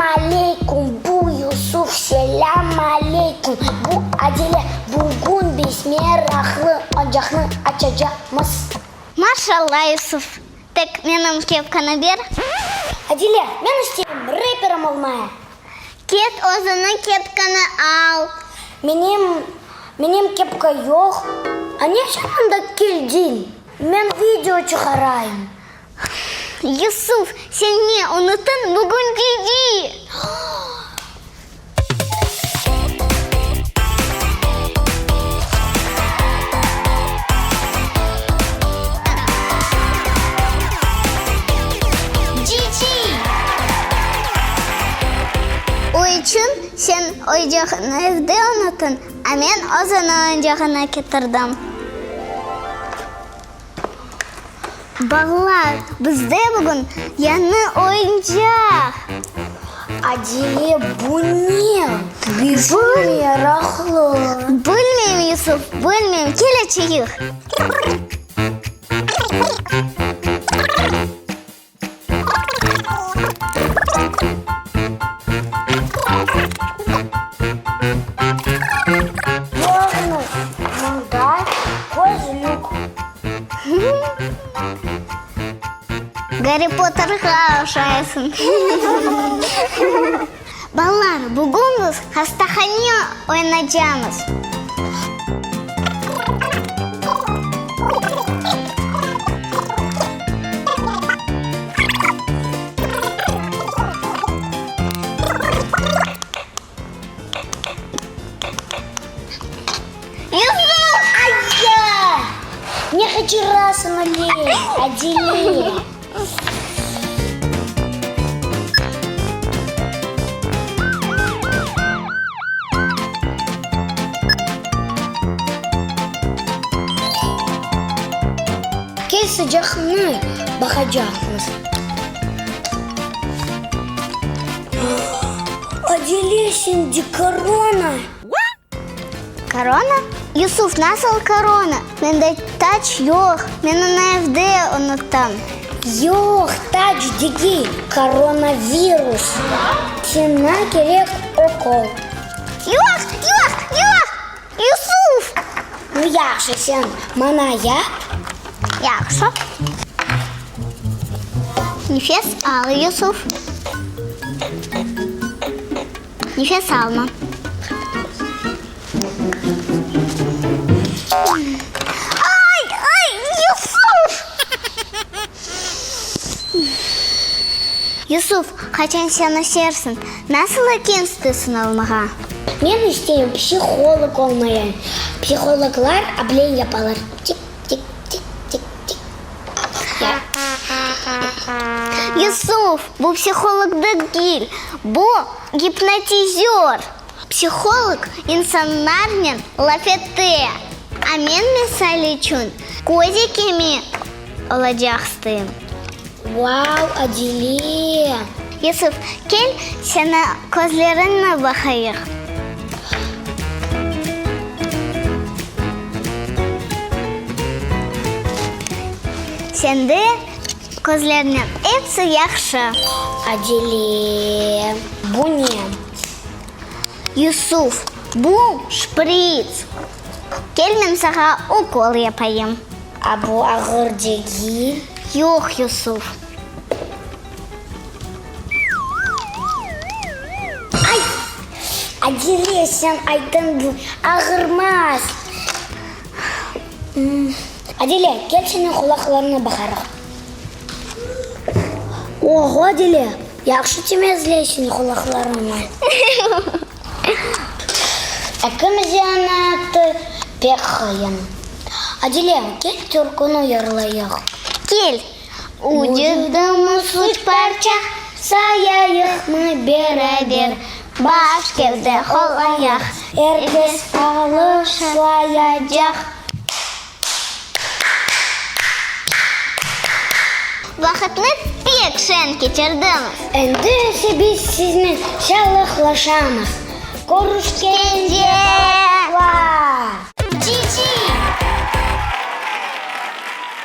aleykum, bu Yusuf, selâm aleykum, bu Adile, bugün biz meraqlı oncaqnı açacaqmız. Maşalla, Yusuf, tek menim kepkanı ber. Adile, men isteyim reperim olmaya. Ket özüniñ kepkanı al. Menim, menim kepka yoq. A ne içün mında keldiñ? Men video çıqarayım. Yusuf, sen ne unuttın, bugün gece. Cici! O içün sen oyuncağını evde unuttın, a men özüniñ oyuncağını ketirdim. Balalar, bizde bugün yañı oyuncaq! Adile, bu ne? Bizim meraqlı. Bilmeyim, Yusuf, bilmeyim. Kel açayıq. Yoqmı, mında közlük. Garri Potterğa oşaysıñ. Balalar, bugün biz hastahane oynaycamız. Yusuf! Ay-ya! Ne qaçırasıñ öyle, Adile? Kel sıcaqnı baqacaqmız. Adile, sende korona! Korona? Yusuf, nasıl korona? Mende taç yoq, men onı evde unuttım. Yoq, taç degil, koronavirus. Saña kerek ukol. Yoq, yoq, yoq! Yusuf! Nu, yahşı, sen maña yap. Yahşı. Nefes al, Yusuf. Nefes alma. Ay, ay, Yusuf! Yusuf, qaçan sen ösersiñ? Nasıl ekim isteysiñ olmağa? Men isteyim psiholog olmaya. Psihologlar able yapalar, tik, tik, tik, tik, tik. Yusuf, bu psiholog degil, bu gipnotizör. Psiholog insanlarnen laf ete. A men, misal içün, köz ekimi olacaq isteyim. Vau, Adile! Yusuf, kel, seni közleriñni baqayıq. Sende közlerniñ episi yahşı. Adile, bu ne? Yusuf, bu şprits. Kel, men saña ukol yapayım. A bu ağır degil? Yoq, Yusuf. Ay! Adile, sen ayttıñ, bu ağırmaz. Adile, kel seniñ qulaqlarıña baqarıq. Oğo, Adile, yahşı temizleysiñ qulaqlarıñnı. Ekim zenaatı pek qıyın. Adile, kel türküni yırlayıq. Kel. Vucudımız üç parça, sayayıqmı beraber, baş, kevde, qol, ayaq, er kes alışlayacaq. Vaqıtnı pek şeñ keçirdimiz. Endi ise biz siznen sağlıqlaşamız. Körüşkence!